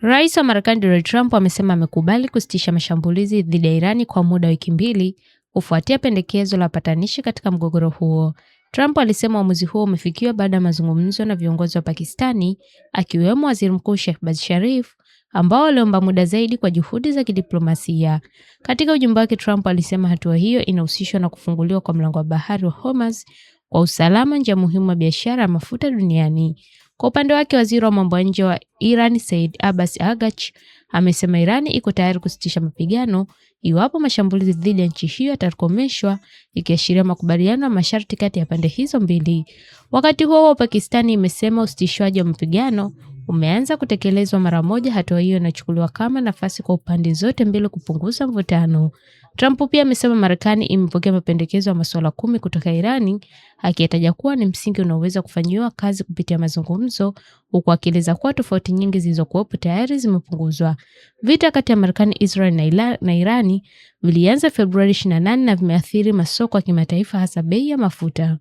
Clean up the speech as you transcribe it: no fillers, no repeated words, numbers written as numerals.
Rais wa Marekani Donald Trump amesema amekubali kusitisha mashambulizi dhidi ya Irani kwa muda wa wiki 2 kufuatia pendekezo la patanishi katika mgogoro huo. Trump alisema uamuzi huo umefikiwa baada ya mazungumzo na viongozi wa Pakistani akiwemo Waziri Mkuu Shehbaz Sharif ambao waliomba muda zaidi kwa juhudi za kidiplomasia. Katika ujumbe wake, Trump alisema hatua hiyo inahusishwa na kufunguliwa kwa mlango wa bahari wa Hormuz kwa usalama, njia muhimu ya biashara ya mafuta duniani. Kwa upande wake, waziri wa mambo ya nje wa Iran Said Abbas Agach amesema Iran iko tayari kusitisha mapigano iwapo mashambulizi dhidi ya nchi hiyo yatakomeshwa, ikiashiria makubaliano ya masharti kati ya pande hizo mbili. Wakati huo huo, Pakistani imesema usitishwaji wa mapigano umeanza kutekelezwa mara moja. Hatua hiyo inachukuliwa kama nafasi kwa upande zote mbili kupunguza mvutano. Trump pia amesema Marekani imepokea mapendekezo ya masuala 10 kutoka Irani, akiyataja kuwa ni msingi unaoweza kufanyiwa kazi kupitia mazungumzo, huku akieleza kuwa tofauti nyingi zilizokuwepo tayari zimepunguzwa. Vita kati ya Marekani, Israel na Irani vilianza Februari 28 na vimeathiri masoko ya kimataifa, hasa bei ya mafuta.